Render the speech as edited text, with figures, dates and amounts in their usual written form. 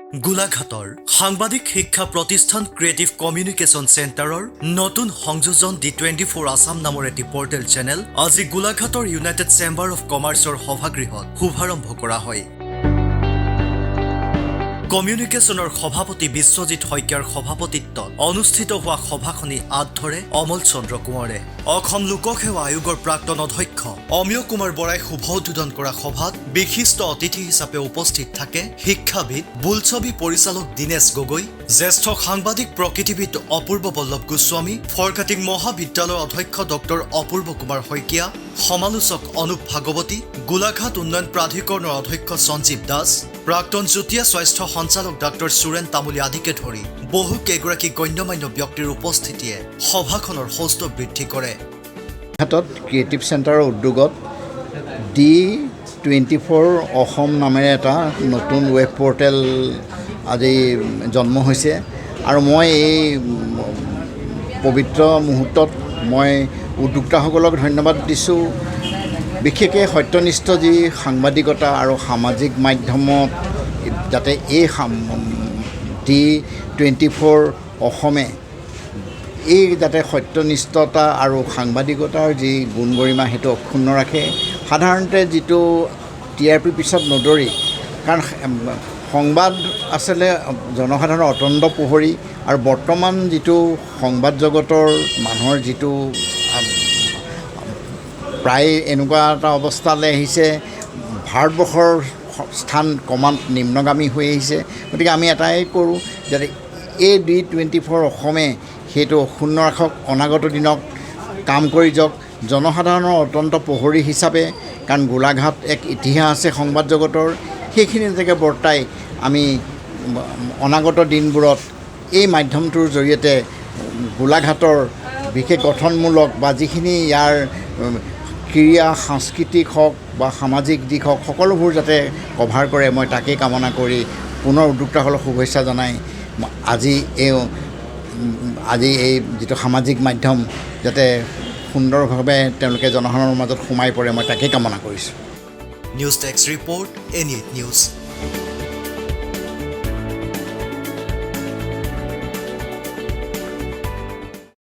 গোলাঘাটৰ সাংবাদিক শিক্ষা প্ৰতিষ্ঠান ক্ৰিয়েটিভ কমিউনিকেশ্যন চেণ্টাৰৰ নতুন সংযোজন দি 24 আছাম নামৰ এটি পৰ্টেল চেনেল আজি গোলাঘাটৰ ইউনাইটেড চেম্বাৰ অফ কমাৰ্চৰ সভাগৃহত শুভাৰম্ভ কৰা হয়। কমিউনিকেশ্যনৰ সভাপতি বিশ্বজিৎ শইকীয়াৰ সভাপতিত্বত অনুষ্ঠিত হোৱা সভাখনি আঁত ধৰে অমল চন্দ্ৰ কোঁৱৰে। অসম লোকসেৱা আয়োগৰ প্ৰাক্তন অধ্যক্ষ অমীয় কুমাৰ বৰাই শুভ উদ্বোধন কৰা সভাত বিশিষ্ট অতিথি হিচাপে উপস্থিত থাকে শিক্ষাবিদ, বোলছবি পৰিচালক দীনেশ গগৈ, জ্যেষ্ঠ সাংবাদিক প্ৰকৃতিবিদ অপূৰ্ব বল্লভ গোস্বামী, ফৰকাটিং মহাবিদ্যালয়ৰ অধ্যক্ষ ডক্টৰ অপূৰ্ব কুমাৰ শইকীয়া, সমালোচক অনুপ ভাগৱতী, গোলাঘাট উন্নয়ন প্ৰাধিকৰণৰ অধ্যক্ষ সঞ্জীৱ দাস, প্ৰাক্তন যুটীয়া স্বাস্থ্য সঞ্চালক ডাক্তৰ সুৰেণ তামুলী আদিকে ধৰি বহু কেইগৰাকী গণ্যমান্য ব্যক্তিৰ উপস্থিতিয়ে সভাখনৰ সৌষ্ঠৱ বৃদ্ধি কৰে। হাতত ক্ৰিয়েটিভ চেণ্টাৰৰ উদ্যোগত দি 24 অসম নামেৰে এটা নতুন ৱেব পৰ্টেল আজি জন্ম হৈছে আৰু মই এই পবিত্ৰ মুহূৰ্তত মই উদ্যোক্তাসকলক ধন্যবাদ দিছোঁ। বিশেষকৈ সত্যনিষ্ঠ যি সাংবাদিকতা আৰু সামাজিক মাধ্যমত যাতে এই দি 24 অসমে এই যাতে সত্যনিষ্ঠতা আৰু সাংবাদিকতাৰ যি গুণ গৰিমা, সেইটো অক্ষুণ্ণ ৰাখে। সাধাৰণতে যিটো টিআৰপি পিছত নদৌৰি, কাৰণ সংবাদ আচলতে জনসাধাৰণৰ অতন্দ্ৰ প্ৰহৰী আৰু বৰ্তমান যিটো সংবাদ জগতৰ মানুহৰ যিটো প্ৰায় এনেকুৱা এটা অৱস্থালৈ আহিছে, ভাৰতবৰ্ষৰ স্থান ক্ৰমাৎ নিম্নগামী হৈ আহিছে। গতিকে আমি এটাই কৰোঁ যাতে এই দি 24 অসমে সেইটো অক্ষুণ্ণ ৰাখক, অনাগত দিনত কাম কৰি যাওক জনসাধাৰণৰ অতন্দ্ৰ প্ৰহৰী হিচাপে। কাৰণ গোলাঘাট এক ইতিহাস আছে সংবাদ জগতৰ, সেইখিনি যাতে বৰ্তাই আমি অনাগত দিনবোৰত এই মাধ্যমটোৰ জৰিয়তে গোলাঘাটৰ বিশেষ গঠনমূলক বা যিখিনি ইয়াৰ ক্ৰীড়া, সাংস্কৃতিক হওক বা সামাজিক দিশ হওক, সকলোবোৰ যাতে কভাৰ কৰে, মই তাকেই কামনা কৰি পুনৰ উদ্যোক্তাসকলক শুভেচ্ছা জনাই আজি এই যিটো সামাজিক মাধ্যম যাতে সুন্দৰভাৱে তেওঁলোকে জনসাধাৰণৰ মাজত সোমাই পৰে, মই তাকেই কামনা কৰিছোঁ। News desk report, N 8 news.